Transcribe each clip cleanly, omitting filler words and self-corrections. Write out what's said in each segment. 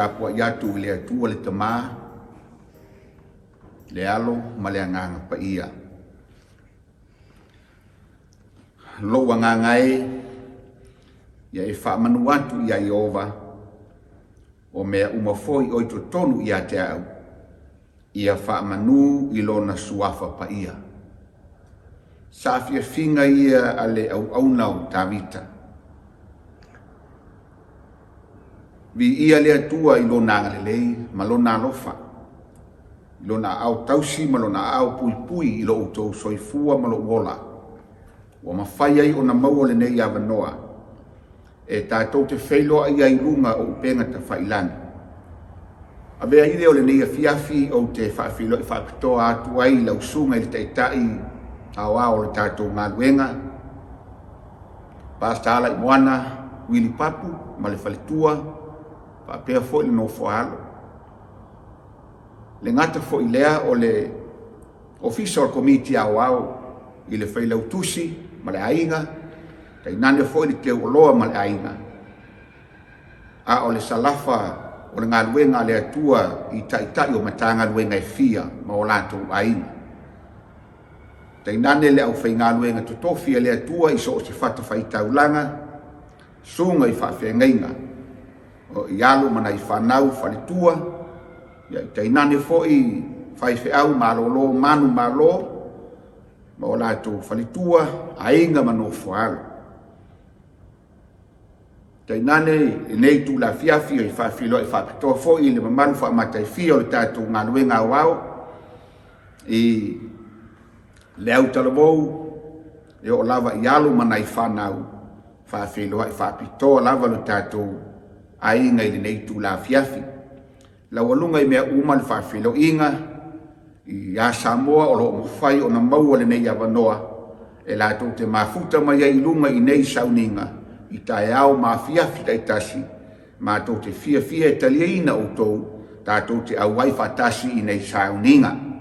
tapuai atu i le Atua le Tama, le Alo ma le Agaga Paia. Lou agaga e, ia e faamanu atu ia Ieova, o mea uma foi o i totonu ia te au, ia faamanu i lona suafa paia. Saafiafiga ia a le auauna o Tavita. Viia le Atua i lona agalelei ma lona alofa, i lona aao tausi ma lona aao puipui i lo outou soifua ma lou ola, ua mafai ai ona maua lenei avanoa e tatou te feiloai ai i luga o upega tafailagi. Avea ai lea o lenei afiafi ou te faafeiloai faapitoa atu ai i lau susuga i le Taitai Aoao o le tatou galuega, Pastor Alaimoana Wili Papu ma le faletua, faapea foi le nofoaalo. Le gata foi lea o le Ofisa o le Komiti Aoao i le Failautusi ma le aiga, tainane foi le teuoloa ma le aiga, a o le salafa o le galuega a le Atua i taitai o Matagaluega e fia ma o latou aiga. Tainane le aufaigaluega totofi a le Atua i so o se fatafaitaulaga, susuga i faafeagaiga o i alo ma nai fanau faletua, ia tainane foi faifeau malolo manumalo ma o latou faletua, aiga ma nofoaalo. Tainane lenei itula afiafi e faafeiloai faapitoa foi i le mamalu faamataifia o le tatou galuega aoao i le autalavou e oo lava i alo ma nai fanau, faafeiloai faapitoa lava lo tatou aiga i lenei itula afiafi. Laualuga i mea uma le faafeiloaiga ia Samoa o lo o mafai ona maua lenei avanoa e latou te mafuta mai ai i luga i nei sauniga i taeao ma afiafi taitasi, matou te fiafia e taliaina outou tatou te auai faatasi i nei sauniga.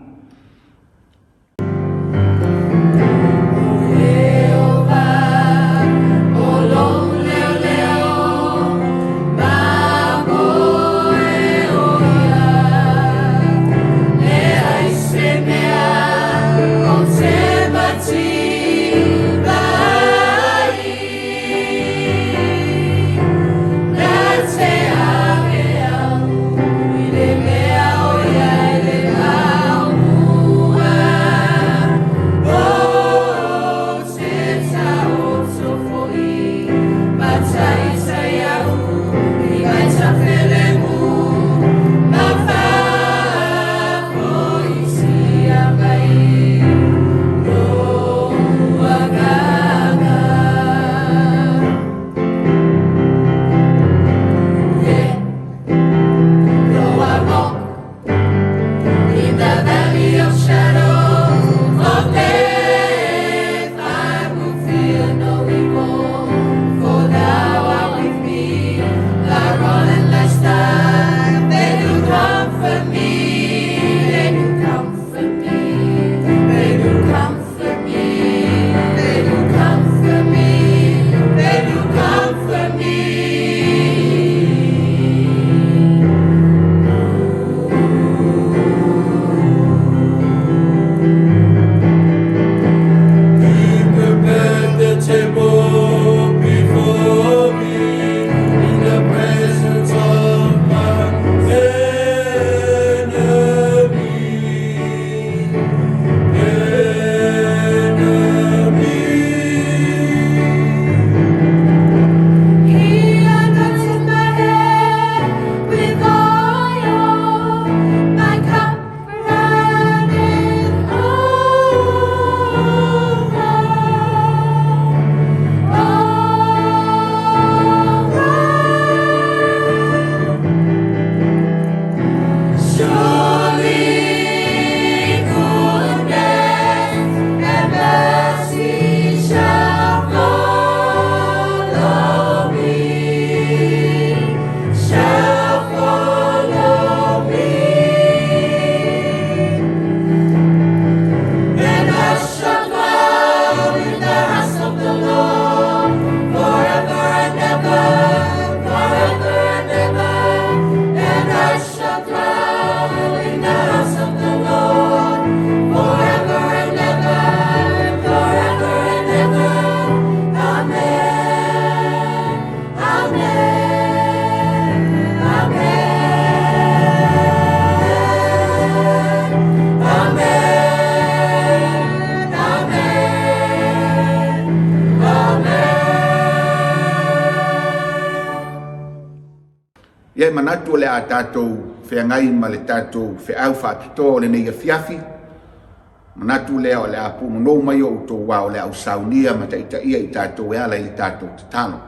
Ia e manatu o le a tatou feagai ma le tatou feau faapitoa o lenei afiafi. Manatu lea o le a punonou mai o outou ao o le a ou saunia ma taitaia i tatou e ala i le tatou tatalo.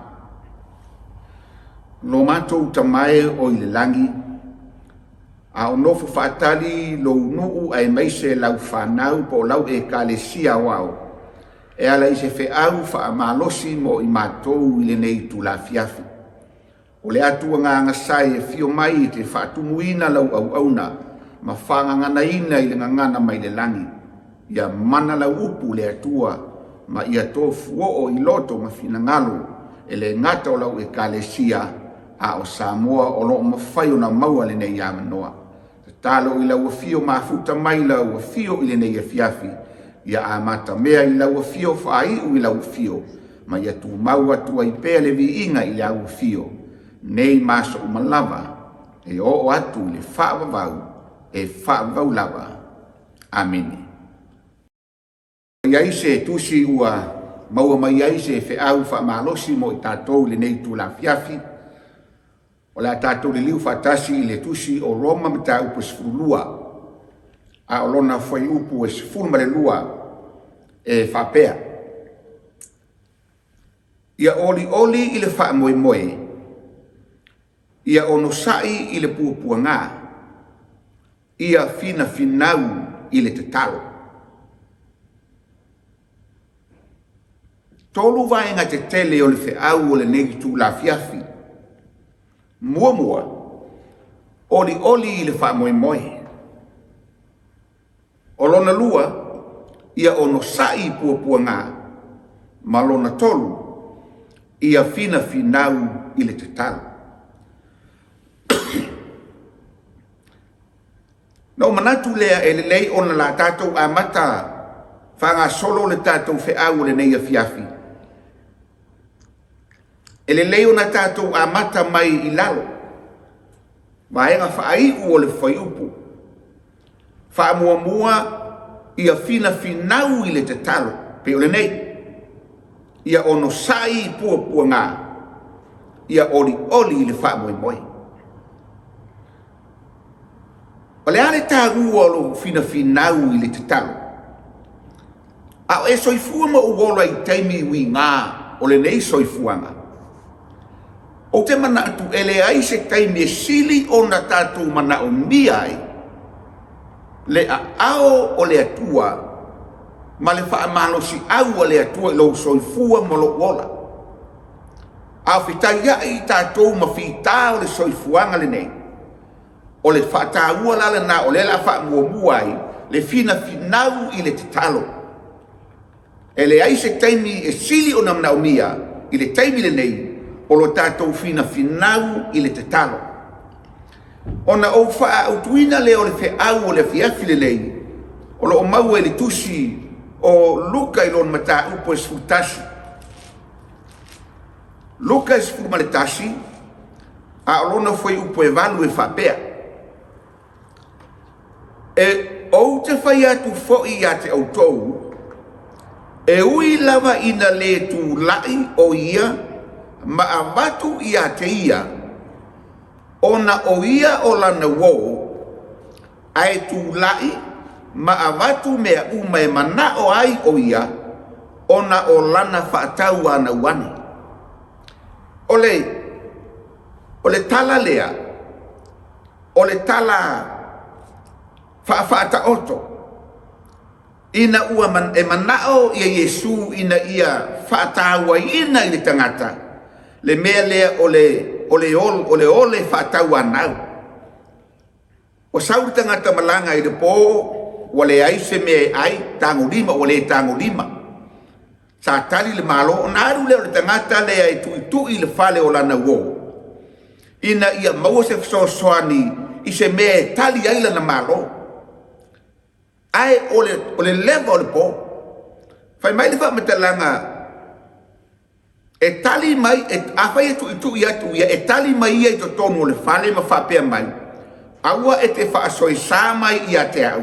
Lo matou Tama e o i le lagi, a o nofo faatali lou nuu aemaise lau fanau po o lau Ekalesia aoao e ala i se feau faamalosi mo i matou i lenei itula afiafi. O le atu agaga sae e afio mai e te faatumuina lau auauna ma faagaganaina i le gagana mai le lagi. Ia mana lau upu le Atua ma ia tofuoo i loto ma finagalo e le gata o lau Ekalesia a o Samoa o lo o mafai ona maua lenei avanoa. Tatalo i lau afio mafuta mai lau afio i lenei afiafi, ia amatamea i lau afio faaiu i lau afio, ma ia tumau atu ai pea le viiga i lau afio, nei ma aso uma lava, e oo atu i le faavavau, e faavavau lava. Amene. I ai se tusi ua maua mai ai se feau faamalosi mo i tatou i lenei itula afiafi, o le a tatou liliu faatasi i le tusi o Roma mataupu e 12, a o lona fuaiupu e 12 e faapea, Ia olioli i le faamoemoe, ia onosai i le puapuaga, ia finafinau i le tatalo. Tolu vaega tetele o le feau o lenei itula afiafi. Muamua, olioli i le faamoemoe. O lona lua, ia onosai i puapuaga. Ma lona tolu, ia finafinau i le tatalo. Na ou manatu lea e lelei ona la tatou amata faagasolo le tatou feau o lenei afiafi. E lelei ona tatou amata mai i lalo, vaega faaiu o le fuaiupu. Faamuamua ia finafinau i le tatalo, pei o lenei, ia onosai i puapuaga, ia olioli i le faamoemoe. O le a le taua o lou finafinau i le tatalo? A o e soifua ma ou ola i taimi uiga o lenei soifuaga, ou te manatu e leai se taimi e sili ona tatou manaomia ai le aao o le Atua ma le faamalosiau a le Atua i lou soifua ma lou ola. A o fetaiai i tatou ma fita o le soifuaga lenei, O le faataua la lena o lea o le a faamuamua ai le finafinau i le tatalo. E leai se taimi e sili ona manaomia i le taimi lenei o lo tatou finafinau i le tatalo. Ona ou faaautuina lea o le feau o le afiafi lenei o lo o maua i le tusi o Luka i lona mataupu e 11. Luka 11, a o lona fuaiupu e 8 e faapea, E ou te fai atu foi ia te outou, e ui lava ina le tulai o ia ma avatu ia te ia, ona o ia o lana uō, ae tulai ma avatu mea uma e manao ai o ia, ona o lana faatauanau ane. O le, o le tala lea, o le tala faafaataoto ina ua man, e manao ia Iesu ina ia faatauaina i le tagata le mea lea o le, o le, o le ole faatauanau. Ua sau le tagata malaga i le po, ua leai se mea e ai, tagolima, ua le tagolima. Sa tali le Malo, ona alu lea o le tagata lea e tuitui i le fale o lana uo, ina ia maua se fesoasoani i se mea e tali ai lana Malo. Ae o le, o le leva o le po. Fai mai le faamatalaga E tali mai, e, afai e tuitui atu ia, e tali mai ia i totonu o le fale ma faapea mai, Aua e te faasoesa mai ia te au,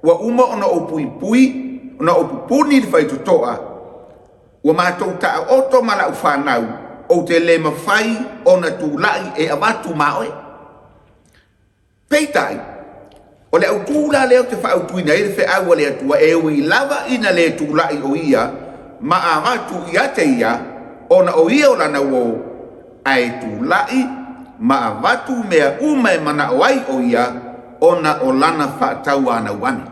ua uma ona ou puipui, ona ou pupuni le faitotoa, ua matou taoto ma lau fanau, ou te le mafai ona tulai e avatu ma oe. Peitai, o le autu la lea ou te faautuina ai le feau a le Atua e ui lava ina le tulai o ia ma avatu ia te ia ona o ia o lana uō, ae tulai ma avatu mea uma e manao ai o ia ona o lana faatauanau ane.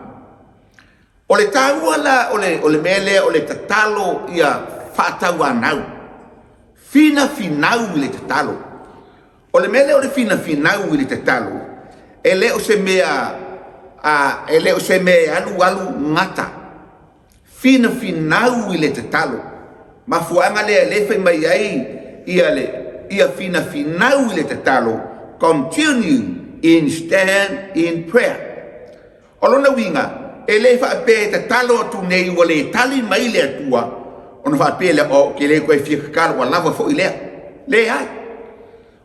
O le taua la o le, o le mea lea o le tatalo ia faatauanau, finafinau i le tatalo. O le mea lea o le finafinau i le tatalo, e le o se mea a, e le o se mea e alu alu gata. Finafinau i le tatalo. Mafuaaga lea lea fai mai ai ia le ia finafinau i le tatalo, continue in stand in prayer. O lona uiga, e le faapea e tatalo atu nei ua le tali mai le Atua, ona faapea lea, oh, ou te le toe fia tatalo, ua lava foi lea. Leai.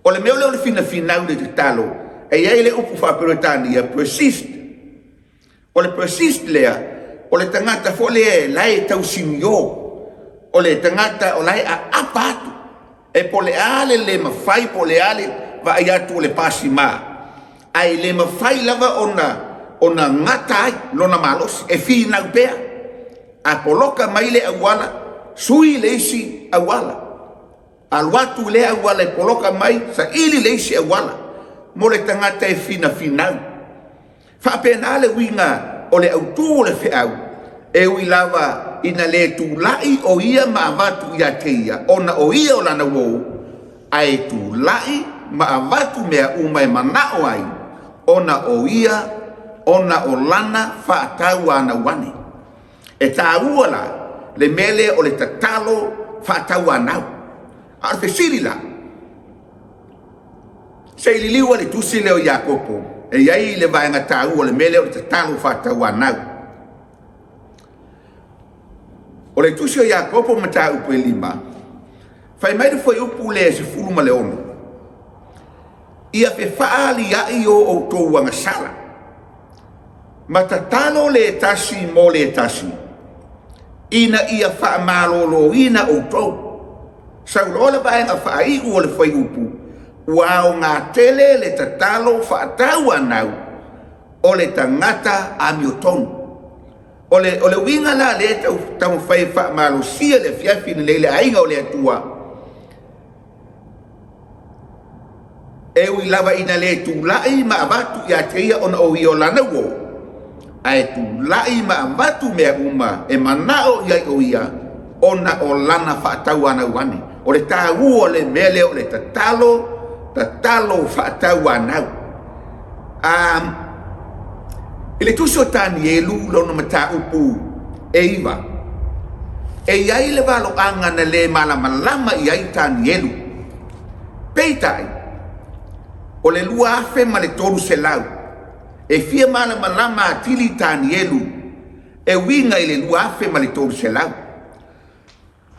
O le mea lea o le finafinau i le tatalo, e i ai le upu faa-Peretania, persist. O le persist lea, o le tagata foi lea la e tausimio, o le tagata o la e aapa atu. E po o le a le le mafai, po o le a le vaai atu o le pasima, ae le mafai lava ona ona gata ai lona malosi, e finau pea. A poloka mai le auala, sui le isi auala. Alu atu i lea auala e poloka mai, saili le isi auala mo le tagata e finafinau. Faapena le uiga o le autu o le feau, e ui lava ina le tulai o ia ma avatu ia te ia ona o ia o lana uō, ae tulai ma avatu mea uma e manao ai ona o ia ona o lana faatauanau ane. E taua la le mea lea o le tatalo faatauanau. A o le fesili la, se i liliu le tusi lea o Iakopo, e i ai le vaega taua o le mea lea o le tatalo faatauanau. O le tusi o Iakopo mataupu e 5, fai mai le fuaiupu lea e 16, ia fefaaliai o outou agasala, ma tatalo le tasi mo le tasi, ina ia faamaloloina outou. Sau loa le vaega faaiu o le fuaiupu, ua aoga tele le tatalo faatauanau o le tagata amiotonu. O le, o le uiga la lea e taumafai e faamalosia le afiafi lenei le aiga o le Atua, E ui lava ina le tulai ma avatu ia te ia ona o ia o lana uō, ae tulai ma avatu mea uma e manao i ai o ia ona o lana faatauanau ane. O le taua o le mea lea o le tatalo, tatalo faatauanau. I le tusi o Tanielu lona mataupu e 9, e i ai le valoaga na le malamalama i ai Tanielu. Peitai, o le 2300, e fia malamalama atili Tanielu e uiga i le 2300.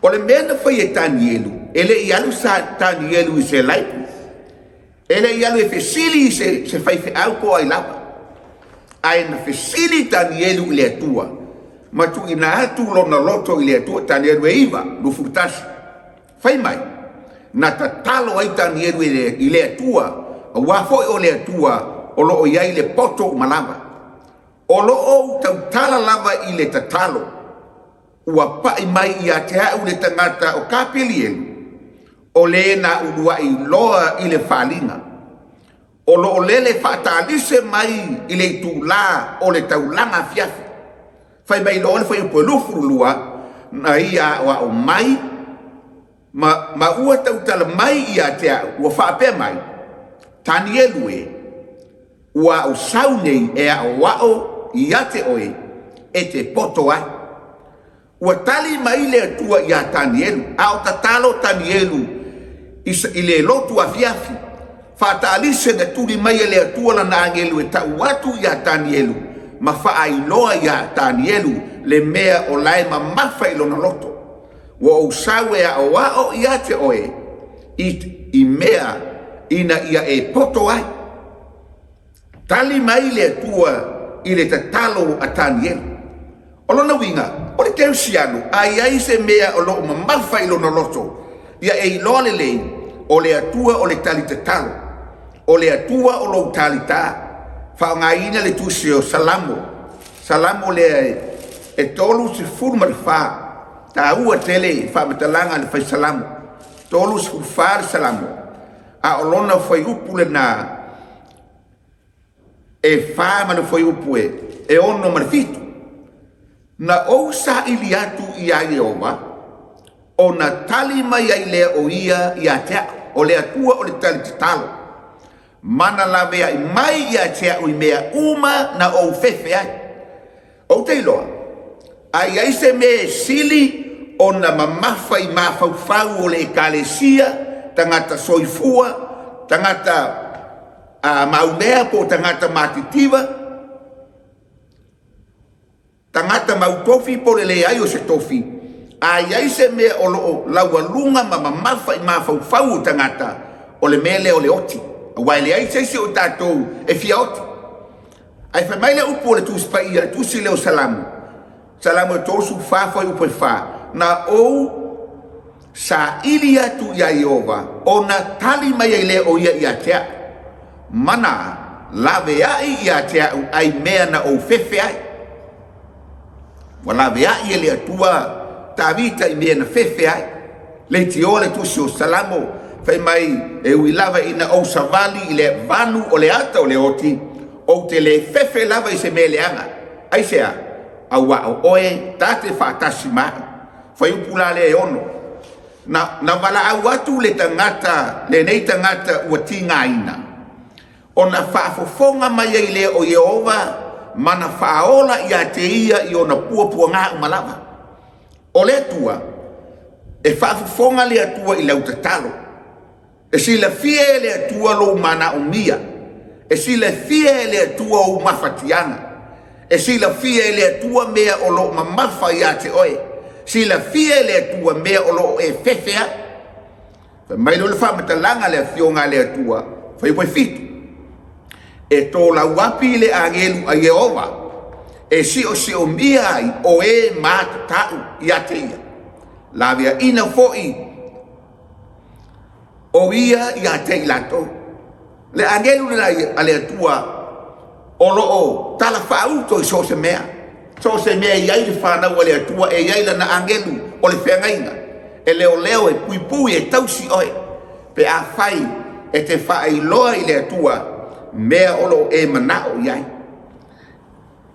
O le mea na fai e Tanielu, e le i alu sa Tanielu i se laipu, e le i alu e fesili i se, se faifeau po o ai lava, ae na fesili Tanielu i le Atua ma tuuina atu lona loto i le Atua, Tanielu e 9, 21. Fai mai, na tatalo ai Tanielu i le Atua, aua foi o le Atua o lo o i ai le poto uma lava. O lo o ou tautala lava i le tatalo, ua pai mai ia te au le tagata o Kapelielu, o le na uluai loa i le faaaliga. O lo o lele faatalise mai i le itulā o le taulaga afiafi. Fai mai loa le fuaiupu e 22, na ia aoao mai ma, ma ua tautala mai ia te au, ua faapea mai, Tanielu e, ua au sau nei e aoao ia te oe e te poto ai. Ua tali mai le Atua iā Tanielu, a o tatalo Tanielu i le lotu afiafi, faataalise na tuli mai e le Atua lana agelu e tau atu iā Tanielu ma faailoa iā Tanielu le mea o la e mamafa i lona loto. Ua ou sau e aoao ia te oe i, i mea ina ia e poto ai. Tali mai le Atua i le tatalo a Tanielu. O lona uiga, o le kerisiano, a i ai se mea o lo o mamafa i lona loto, ia e iloa lelei, o le Atua o le tali tatalo, o le Atua o lou talitā. Faaaogaina le tusi o Salamo, Salamo lea e 34, taua tele i faamatalaga a le fai Salamo. 34 le Salamo, a o lona fuaiupu lena e 4 ma le fuaiupu e 6 ma le 7. Na ou saili atu iā Ieova, ona tali mai ai lea o ia ia te au, o le Atua o le tali tatalo, ma na laveai mai ia te au i mea uma na ou fefe ai. Ou te iloa, a i ai se mea e sili ona mamafa i mafaufau o le Ekalesia, tagata soifua, tagata maumea po o tagata matitiva, tagata mautofi po o le leai o se tofi, a i ai se mea o lo o laualuga ma mamafa i mafaufau o tagata, o le mea lea o le oti, aua e leai se isi o tatou e fia oti. Ae fai mai le upu o le Tusi Paia, le tusi lea o Salamo, Salamo e 34 fuaiupu e 4, na ou saili atu iā Ieova, ona tali mai ai lea o ia ia te au, ma na laveai ia te au ai mea na ou fefe ai. Ua laveai e le Atua Tavita i mea na fefe ai. Leitioa le tusi o Salamo, fai mai, e ui lava ina ou savali i le vanu o le ata o le oti, ou te le fefe lava i se mea leaga. Aisea? Auā o oe ta te faatasi ma au. Fuaiupu la lea e 6. Na, na valaau atu le tagata, lenei tagata ua tigaina, ona faafofoga mai ai lea o Ieova ma na faaola ia te ia i ona puapuaga uma lava. O le Atua, e faafofoga le Atua i lau tatalo. E silafia e le Atua lou manaomia. E silafia e le Atua ou mafatiaga. E silafia e le Atua mea o lo o mamafa ia te oe. Silafia e le Atua mea o lo o e fefe ai. Fai mai lea o le faamatalaga a le Afioga a le Atua, fuaiupu e 7, E tolauapi le agelu a Ieova, e siosiomia ai o e matatau ia te ia. Laveaina foi o ia ia te i latou. Le agelu lena a le Atua o lo o talafaauto i so o se mea. So o se mea e i ai le fanau a le Atua, e i ai lana agelu o le feagaiga, e leoleo, e puipui, e tausi oe, pe afai e te faailoa i le Atua mea o lo o e manao i ai.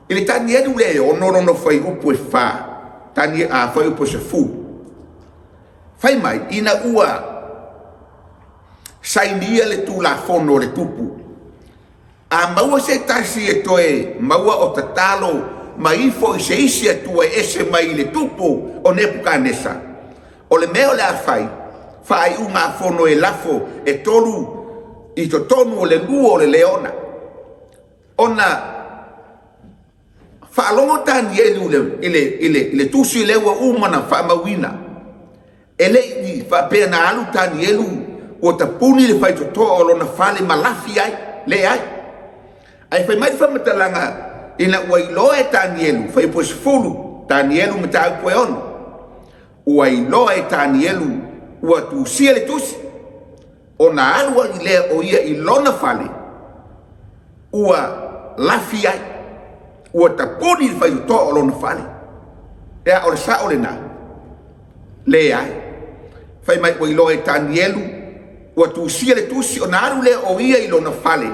I le Tanielu lea e 6 lona fuaiupu e 4, Tanie, a, fuaiupu e 10, fai mai, ina ua sainia le Tulafono a le Tupu, A maua se tasi e toe maua o tatalo mai ifo i se isi Atua e ese mai i le tupu o Nepukanesa, o le mea o le a fai, faaiugafono e lafo e tolu i totonu o le lua o le leona. Ona faalogo Tanielu i le tusi lea ua uma ona faamauina. E le i faapea na alu Tanielu ua tapuni le faitotoa o lona fale ma lafi ai, leai. Ae fai mai le faamatalaga ina ua iloa e Tanielu, fuaiupu e 10, Tanielu mataupu e 6, ua iloa e Tanielu ua tusia le tusi, ona alu ai lea o ia i lona fale, ua lafi ai, ua tapuni le faitotoa o lona fale. Ea, o le sao lena? Leai. Fai mai ua iloa e Tanielu, ua tusia le tusi, ona alu lea o ia i lona fale,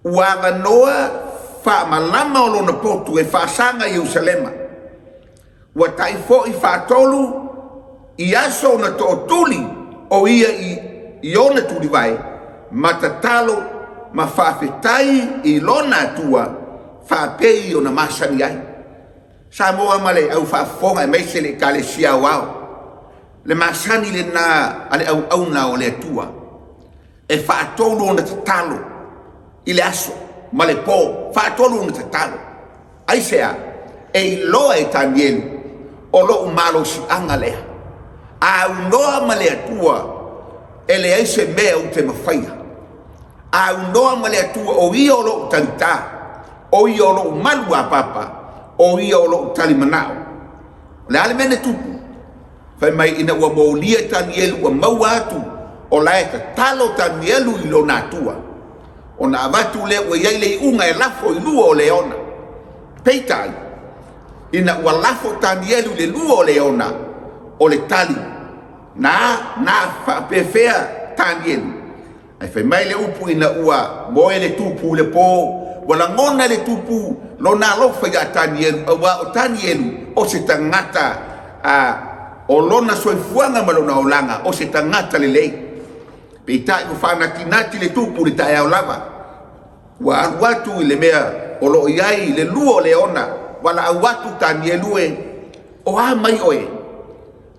ua avanoa faamalama o lona potu e faasaga i Ierusalema. Ua tai foi faatolu i aso ona tootuli o ia i ona tulivae ma tatalo ma faafetai i lona Atua faapei ona masani ai. Samoa ma le au faafofoga aemaise le Ekalesia Aoao, le masani lena a le auauna o le Atua e faatolu ona tatalo i le aso ma le po, faatolu ona tatalo. Aisea? E iloa e Tanielu o lou malosiaga lea. A aunoa ma le Atua, e leai se mea ou te mafaia. A aunoa ma le Atua, o Ia o lou talitā, o Ia o lou malu apapa, o Ia o lou talimanao. O le a le mea na tupu? Fai mai ina ua molia Tanielu ua maua atu o la e tatalo Tanielu i lona Atua. Ona avatu lea ua i ai le iuga e lafo i lua o leona. Peitai, ina ua lafo Tanielu i le lua o leona, o le tali, na, na faapefea Tanielu? Ae fai mai le upu ina ua moe le tupu i le po, ua lagona e le tupu lona alofa ia Tanielu, auā o Tanielu o se tagata a, o lona soifuaga ma lona olaga o se tagata lelei. Peitai ua faanatinati le tupu i le taeao lava, ua alu atu i le mea o lo o i ai le lua o leona, valaau atu Tanielu e, o a mai oe?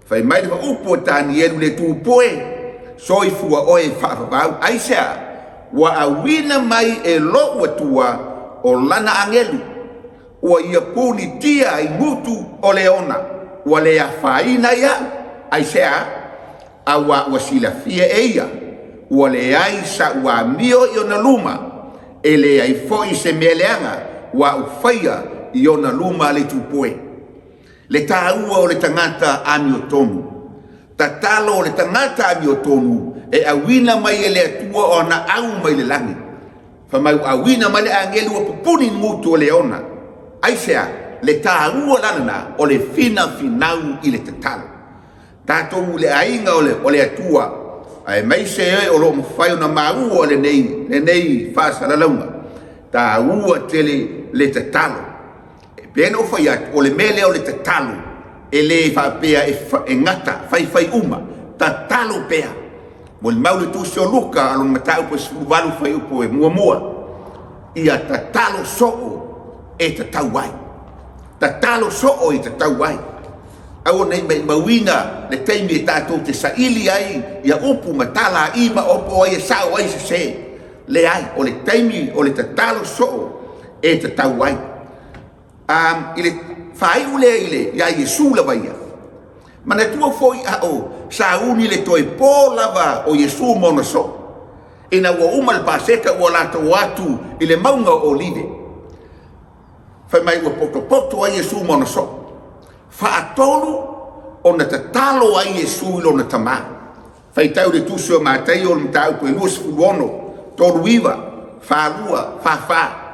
Fai mai le upu a Tanielu le tupu e, soifua oe faavavau. Aisea? Ua auina mai e lou Atua o lana agelu, ua ia punitia i gutu o leona, ua le afaina ai au. Aisea? Auā ua silafia e ia, ua leai sa'u amio i ona luma, e leai foi se mea leaga ua a'u faia i ona luma le tupu e. Le taua o le tagata amiotonu. Tatalo o le tagata amiotonu e auina mai e le Atua o ana au mai le lagi. Fai mai ua auina mai le agelu ua pupuni i gutu o leona. Aisea? Le taua la lena o le finafinau i le tatalo. Tatou le aiga o le, o le Atua, aemaise e o lo o mafai ona maua lenei, lenei faasalalauga, taua tele le tatalo. E pei ona ou fai atu, o le mea lea o le tatalo, e le faapea e, e gata, faifai uma, tatalo pea. Molimau le tusi o Luka, lona mataupu e 18 fuaiupu e muamua, ia tatalo soo e tatau ai. Tatalo soo e tatau ai. Aua ne i maimauina le taimi e tatou te saili ai ia upu ma tala i ma opo ai e sao ai sese. Leai, o le taimi o le tatalo soo e tatau ai. I le faaiu lea i le iā Iesu lava ia, manatua foi a o sauni le toe po lava o Iesu ma ona soo, ina ua uma le Paseka ua latou o atu i le mauga o Olive. Fai mai ua potopoto ai Iesu ma ona soo. Faatolu ona tatalo ai Iesu i lona Tama. Faitau le Tusi o Mataio o le mataupu e 26, 39, 42, 44.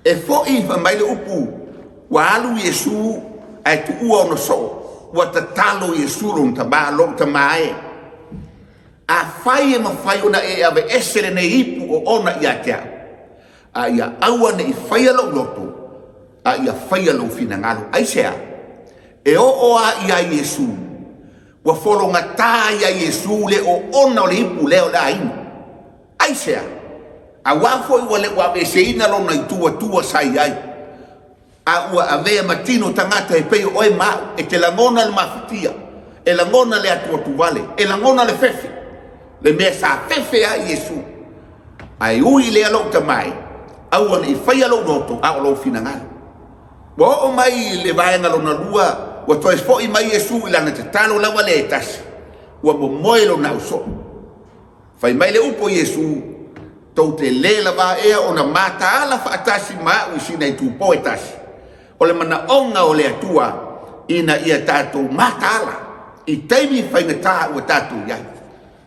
E foi fai mai le upu, ua alu Iesu ae tuua ona soo, ua tatalo Iesu lona Tama, lou Tama e. Afai e mafai ona e aveese lenei ipu o ona ia te au, a ia aua ne i faia lou loto, a ia faia lou finagalo. Aisea? E oo a ia Iesu, ua fologata ia Iesu le oona o le ipu lea o le a inu. Aisea? Auā foi ua le ua aveeseina lona ituatua sa i ai, a ua avea ma tino tagata e pei o oe ma au, e te lagona le mafatia, e lagona le atuatuvale, e lagona le fefe, le mea sa fefe ai Iesu. Ae ui i lea lou Tama e, aua ne i faia lou loto, a o lou finagalo. Ua oo mai i le vaega lona lua, ua toe foi mai Iesu i lana tatalo lava lea e tasi, ua momoe lona ausoo. Fai mai le upu a Iesu, Tou te lē lava ea ona mataala faatasi ma a'u i sina itupo e tasi. O le manaoga o le Atua ina ia tatou mataala i taimi faigata ua tatou i ai.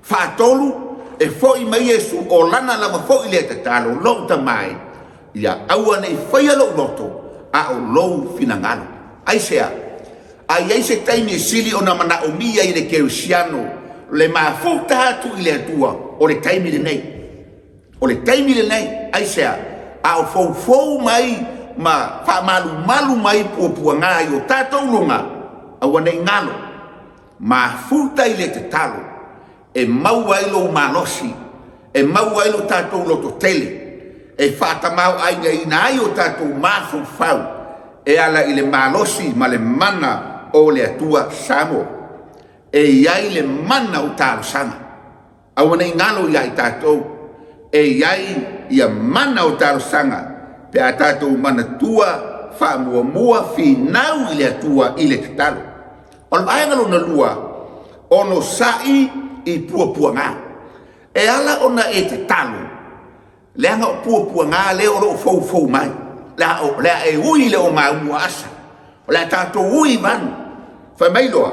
Faatolu, e foi mai Iesu o lana lava foi lea tatalo, Lou Tama e, ia aua ne i faia lou loto, a o lou finagalo. Aisea? A i ai se taimi e sili ona manaomia i le kerisiano le mafuta atu i le Atua, o le taimi lenei. O le taimi lenei, aisea? A o foufou mai ma faamalumalu mai puapuaga i o tatou luga, aua ne i galo. Mafuta i le tatalo e maua ai lou malosi, e maua ai lo tatou lototele, e faatamaoaigaina ai o tatou mafaufau e ala i le malosi ma le mana o le Atua. Samoa, e i ai le mana o talosaga. Aua ne i galo ia i tatou, e i ai ia mana o talosaga pe a tatou manatua faamuamua finau i le Atua i le tatalo. O le vaega lona lua, onosai i puapuaga. E ala ona e tatalo, leaga o puapuaga lea o lo o foufou mai. O le a e ui i le ogaumu a Asa, o le a tatou ui i vanu. Fai mai loa,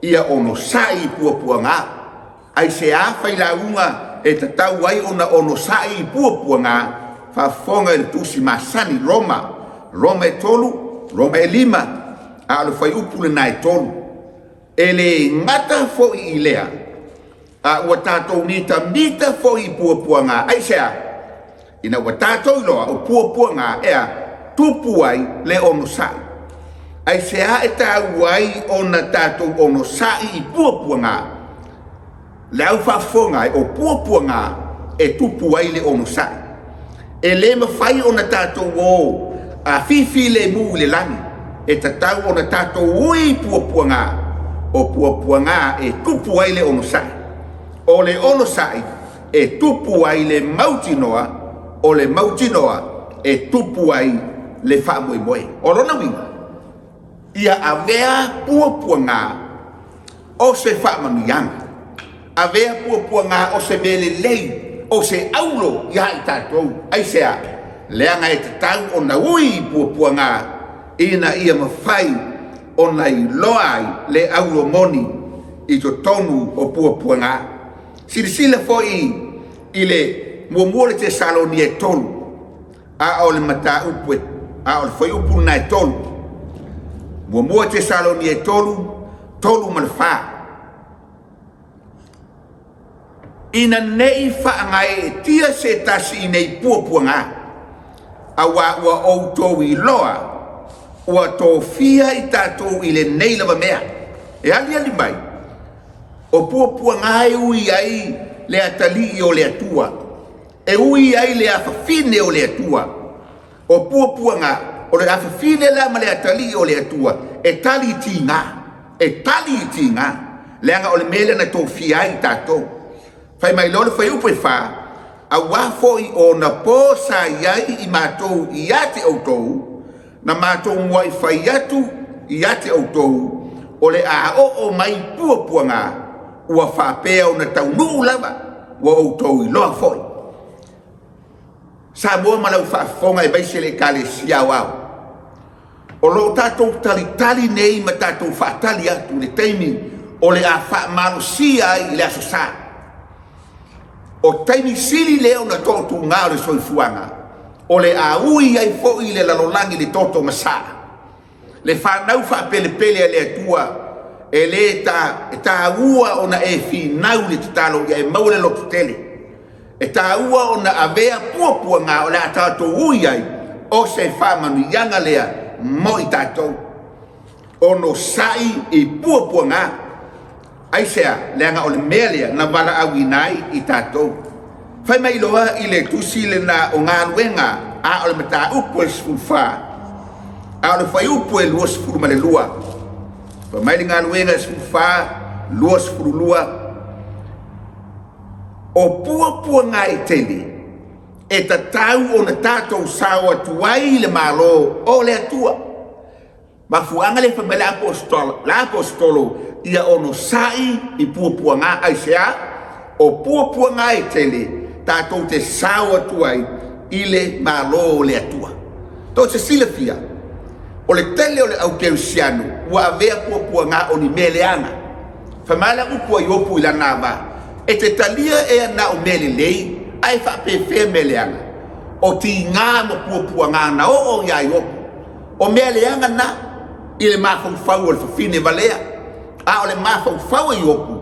ia onosai i puapuaga. Aisea failauga e tatau ai ona onosai i puapuaga faafofoga i le tusi masani Roma, Roma e 3, Roma e 5, a o le fuaiupu lena e 3. E le gata foi i lea, a ua tatou mitamita foi i puapuaga. Aisea? Ina ua tatou iloa o puapuaga e a? Tupu ai le onosai. Aisea e taua ai ona tatou onosai i puapuaga? Le au faafofoga e, o puapuaga e tupu ai le onosai. E le mafai ona tatou o a fifilemu i le lagi, e tatau ona tatou ui i puapuaga, o puapuaga e tupu ai le onosai. O le onosai e tupu ai le mautinoa, o le mautinoa e tupu ai le faamoemoe. O lona uiga, ia avea puapuaga o se faamanuiaga, avea puapuaga o se mea lelei, o se aulo ia i tatou. Aisea? Leaga e tatau ona ui i puapuaga ina ia mafai ona iloa ai le aulo moni i totonu o puapuaga. Silasila foi i le muamua o le Tesalonia e 3, a o le mataupu e, a o le fuaiupu lena e 3. Muamua Tesalonia e 3, 3 ma le 4. Ina ne i faagaeetia se tasi i nei puapuaga, auā ua outou iloa ua tofia i tatou i lenei lava mea. E aliali mai, o puapuaga e ui ai le atalii o le Atua, e ui ai le afafine o le Atua. O puapuaga, o le afafine la ma le atalii o le Atua, e tali i tiga, e tali i tiga, leaga o le mea lea na tofia ai i tatou. Fai mai loa le fuaiupu e 4, auā foi o ona po sa i ai i matou ia te outou, na matou muai fai atu ia te outou, o le a oo mai puapuaga, ua faapea ona taunuu lava, ua outou iloa foi. Samoa ma lau faafofoga aemaise le Ekalesia Aoao, o lo o tatou talitali nei ma tatou faatali atu i le taimi o le a faamalosia ai i le Aso Sa. O taimi sili lea ona toatuga o le soifuaga, o le a ui ai foi le lalolagi i le toto masaa. Le fanau faapelepele a le Atua, e le ta, e taua ona e finau i le tatalo ia e maua le lototele. E taua ona avea puapuaga o le a tatou ui ai, o se faamanuiaga lea mo i tatou. Onosai i puapuaga. Aisea? Leaga o le mea lea na valaauina ai i tatou. Fai mai loa i le tusi lena o Galuega, a o le mataupu e 14, a o le fuaiupu e 22. Fai mai le Galuega e 14, 22, o puapuaga e tele e tatau ona tatou sao atu ai i le Malo o le Atua. Mafuaaga lea fai mai le aposetolo ia onosai i puapuaga. Aisea? O puapuaga e tele tatou te sao atu ai i le Malo o le Atua. Tou te silafia, o le tele o le au kerisiano ua avea puapuaga o ni mea leaga. Fai mai la upu a Iopu i lana ava, e te talia ea na o mea lelei ae faapefea mea leaga? O tiga ma puapuaga na oo iā Iopu. O mea leaga na i le mafaufau o le fafine valea, a o le mafaufau o Iopu,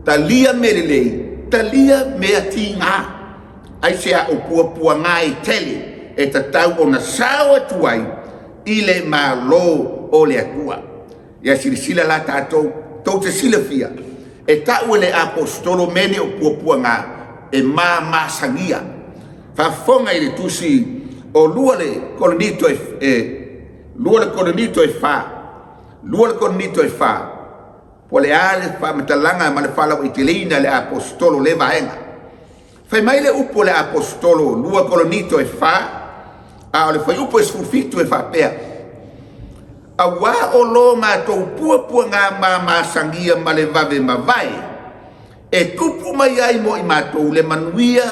talia mea lelei, talia mea tiga. Aisea? O puapuaga e tele e tatau ona sao atu ai i le Malo o le Atua. Ia silasila la tatou, tou te silafia, e tau e le aposetolo mea nei o puapuaga e mamasagia. Faafofoga i le tusi o lua le Korinito e, lua le Korinito e fa, lua le Korinito e fa, po o le a le faamatalaga ma le faalauaiteleina e le aposetolo o lea vaega. Fai mai le upu a le aposetolo 2 Korinito e 4, a o le fuaiupu e 17 e faapea, Auā o lo matou puapuaga mamasagia ma le vave mavae, e tupu mai ai mo i matou le manuia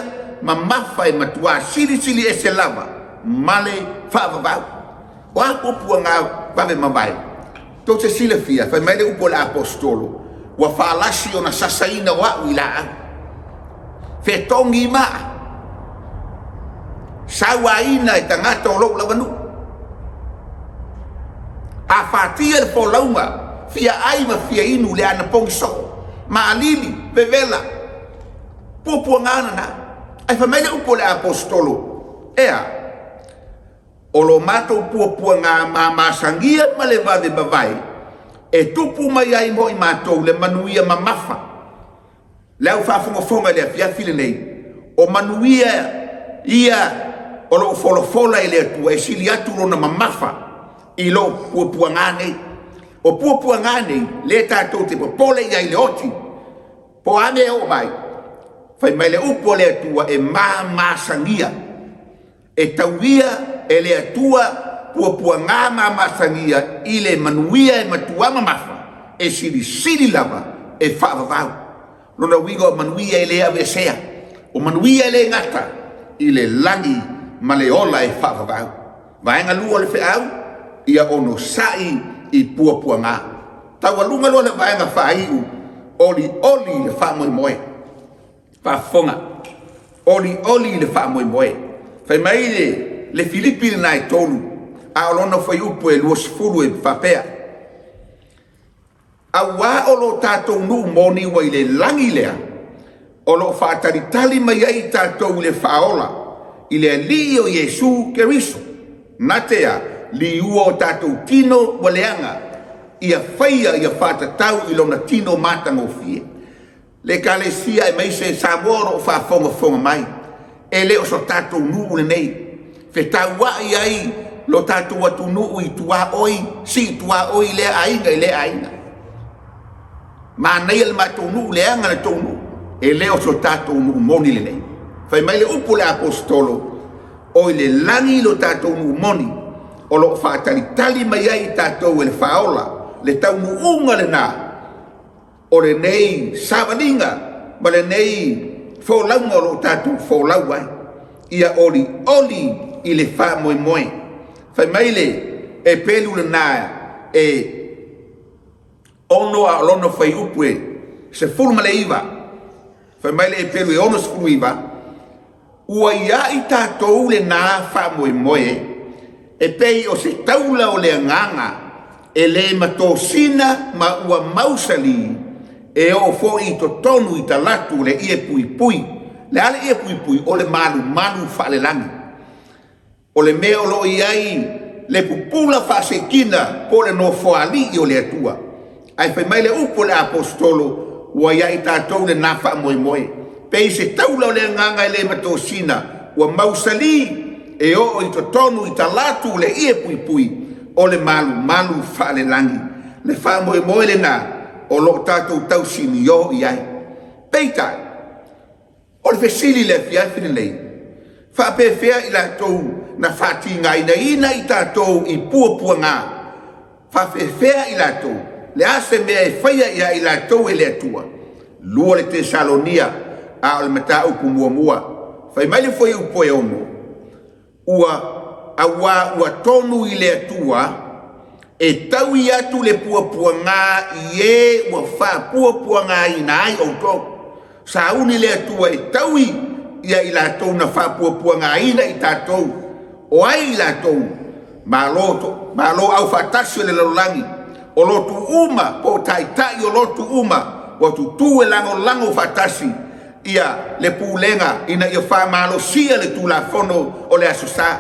mamafa e matuā silisili ese lava ma le faavavau. O a puapuaga vave mavae? Tou te silafia, fai mai le upu a le aposetolo, ua faalasi ona sasaina o a'u i laau. Fetogi maa. Sauaina e tagata o lou lava nuu. A fatia le folauga, fia ai ma fia inu le anapogi soo, maalili, vevela, puapuaga lena. Ae fai mai le upu a le Aposetolo, e a? O lo matou puapuaga mamasagia ma le vave mavae, e tupu mai ai mo i matou le manuia mamafa. Le au faafogafoga i le afiafi lenei, o manuia ia o lo o folafola e le Atua e sili atu lona mamafa i lo puapuaga nei. O puapuaga nei, lea tatou te popole i ai i le oti, po o a mea e oo mai, fai mai le upu a le Atua e mamasagia. E tauia e le Atua puapuaga mamasagia i le manuia e matua mamafa, e silisili lava e faavavau. Lona uiga o manuia e le aveesea, o manuia e le gata i le lagi ma le ola e faavavau. Vaega 2 o le feau, ia onosai i puapuaga. Taualuga loa le vaega faaiu, olioli i le faamoemoe. Faafofoga, olioli i le faamoemoe. Fai mai le, le Filipi lena e 3, a o lona fuaiupu e 20 e faapea, Auā o lo tatou nuu moni ua i le lagi lea, o lo o faatalitali mai ai i tatou i le Faaola, i le Alii o Iesu Keriso, na te a liua o tatou tino ua leaga, ia faia ia faatatau i lona tino matagofie. Le Ekalesia aemaise Samoa o lo o faafogafoga mai, e le o so tatou nuu lenei. Fetauai ai lo tatou atunuu i tuaoi, sii tuaoi i lea aiga i lea aiga. Manaia le matou nuu, leaga le tou nuu. E le o so tatou nuu moni lenei. Fai mai le upu a le Aposetolo, o i le lagi lo tatou nuu moni, o lo o faatalitali mai ai i tatou e le Faaola, le taunuuga lena o lenei savaliga ma lenei folauga o lo o tatou folau ai, ia olioli i le faamoemoe. Fai mai le pelu lena e 6 a o lona fuaiupu e 19, fai mai le pelu e 69, Ua ia i tatou lena faamoemoe e pei o se taula o le agaga e le matosina ma ua mausali e oo foi i totonu i talaatu o le ie puipui. Le a le ie puipui? O le malumalu faalelagi. O le mea o lo o i ai le pupula faasekina po o le Nofoalii o le Atua. Ae fai mai le upu a le Aposetolo, ua ia i tatou lena faamoemoe. Pei se taula o le agaga e le matosina, ua mausali e oo i totonu i talaatu o le ie puipui o le malumalu faalelagi. Le faamoemoe lena o lo o tatou tausinio i ai. Peitai, O le fesili i le afiafi lenei, faapefea i latou na faatigainaina i tatou i puapuaga? Faapefea i latou? Le a se mea e faia ia i latou e le Atua? 2 le Tesalonia, a o le mataupu muamua. Fai mai le fuaiupu e 6, Ua, auā ua tonu i le Atua e taui atu le puapuagā i e ua faapuapuagāina ai outou. Sauni le Atua e taui ia i latou na faapuapuagāina i tatou. O ai i latou? Malo, to, malo aufaatasi o le lalolagi, o lotu uma po o taitai o lotu uma ua tutū e lagolago faatasi ia le pulega ina ia faamalosia le Tulafono o le Aso Sa,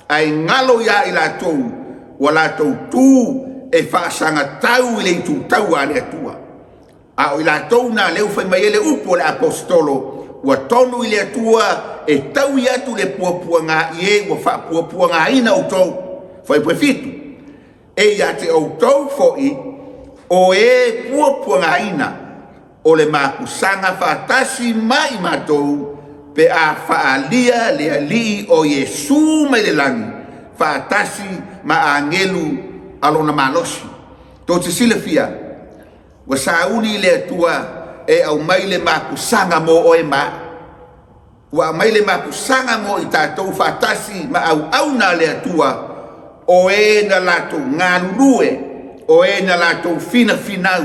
ae galo ia i latou ua latou tu e faasagatau i le itutaua a le Atua. A o i latou na lea ua fai mai ai le upu a le Aposetolo, ua tonu i le Atua e taui atu le puapuaga i e ua faapuapuagaina outou. Fuaiupu e 7. E ia te outou foi o e puapuagaina o le mapusaga faatasi ma i matou pe a faaalia le Alii o Iesu mai le lagi faatasi ma agelu a lona malosi. Tou te silafia, ua sauni le Atua e aumai le mapusaga mo oe ma au. Ua aumai le mapusaga mo i tatou faatasi ma auauna a le Atua, o e na latou galulue, o e na latou finafinau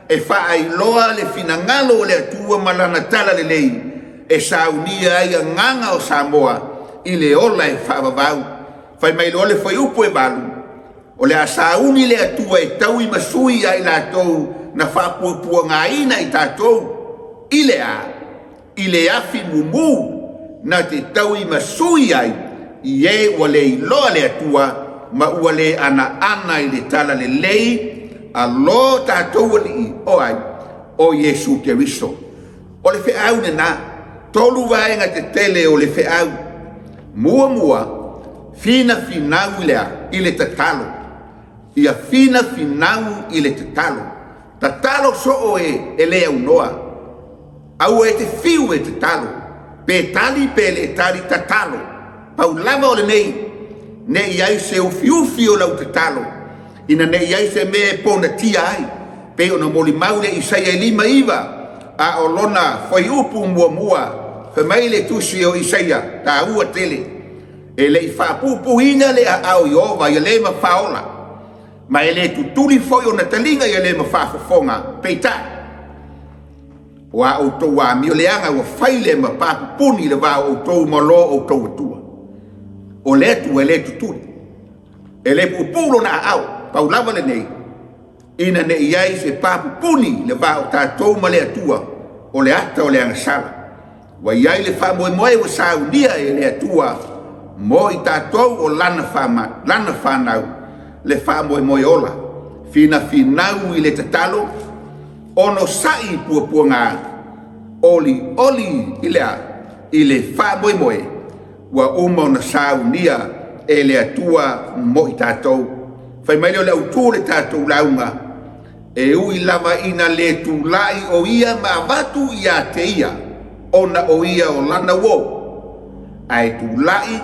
e faailoa le finagalo o le Atua ma Lana talalelei. e saunia ai agaga o Samoa i le ola e faavavau. Fai mai loa le fuaiupu e 8, o le a sauni le Atua e taui ma sui ia i latou na faapuapuagaina i tatou i le a? I le afi mumu na te taui ma sui ai i e ua le iloa le Atua ma ua le anaana i le talalelei a lo tatou Alii, o ai? O Iesu Keriso. O le feau lena, 3 vaega tetele o le feau. Muamua, finafinau i le a? I le tatalo. Ia finafinau i le tatalo. Tatalo soo e le aunoa. Aua e te fiu e tatalo, pe tali pe le tali, tatalo. Pau lava o lenei, ne i ai se ufiufi o lau tatalo, ina ne i ai se mea e ponatia ai, pei ona molimau le Isaia e 59, a o lona fuaiupu muamua, fai mai le tusi o Isaia, taua tele, e le i faapuupuuina le aao o Ieova ia le mafaola, ma e le tutuli foi ona taliga ia le mafafofoga, peitai, o a outou amio leaga ua fai le ma papupuni i le va o outou ma lo outou Atua. O le Atua e le tutuli, e le puupuu lona aao, pau lava lenei, ina ne i ai se papupuni i le va o tatou ma le Atua, o le ata o le agasala. Ua i ai le faamoemoe ua saunia e le Atua mo i tatou o lana fanau, le faamoemoe ola, finafinau i le tatalo, onosai i puapuaga, olioli i le a? I le faamoemoe ua uma ona saunia e le Atua mo i tatou. Fai mai lea o le autu o le tatou lauga, e ui lava ina le tulai o ia ma avatu ia te ia, ona o ia o lana uo, ae tulai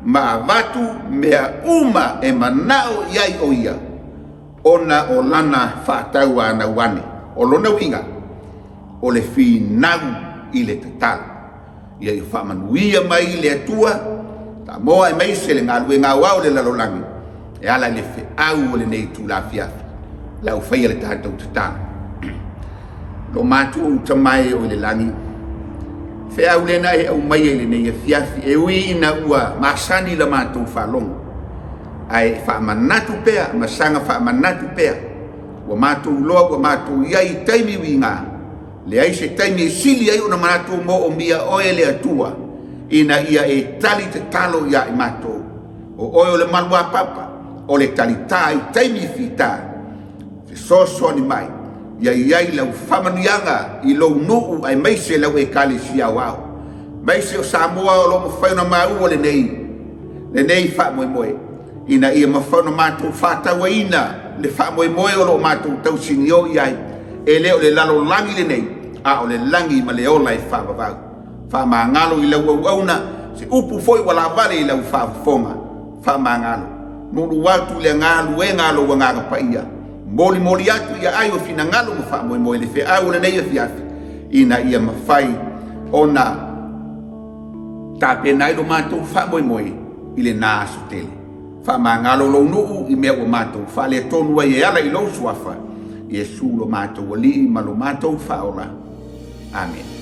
ma avatu mea uma e manao i ai o ia, ona o lana faatauanau ane. O lona uiga, o le finau i le tatalo. Ia ia faamanuia mai le Atua, Samoa aemaise le galuega aoao i le lalolagi, e ala i le feau o lenei itula afiafi. Le au faia le tatou tatalo. Lo matou Tama e o i le lagi, feau lena e aumaia i lenei afiafi, e ui ina ua masani la matou faalogo, ae faamanatu pea ma saga faamanatu pea, ua matou iloa ua matou i ai i taimi uiga, leai se taimi e sili ai ona matou moomia oe le Atua, ina ia e tali tatalo ia i matou. O oe o le maluapapa, o le talitā i taimi fita, fesoasoani mai, ia i ai lau faamanuiaga i lou nuu aemaise lau ekalesia aoao, aemaise o Samoa o lo o mafai ona maua lenei faamoemoe, ina ia mafai ona matou faatauaina le faamoemoe o lo o matou tausinio i ai, e le o le lalolagi lenei, a o le lagi ma le ola e faavavau. Faamagalo i lau auauna, se upu foi ua lavale i lau faafofoga. Faamagalo. Nulu atu i le galuega a lou Agaga Paia, molimoli atu i aai o finagalo ma faamoemoe le feau o lenei afiafi, ina ia mafai ona tapena ai lo matou faamoemoe i lena aso tele. Faamagalo lou nuu i mea ua matou faaletonu ai e ala i lou suafa, Iesu lo matou Alii ma lo matou Faaola. Amene.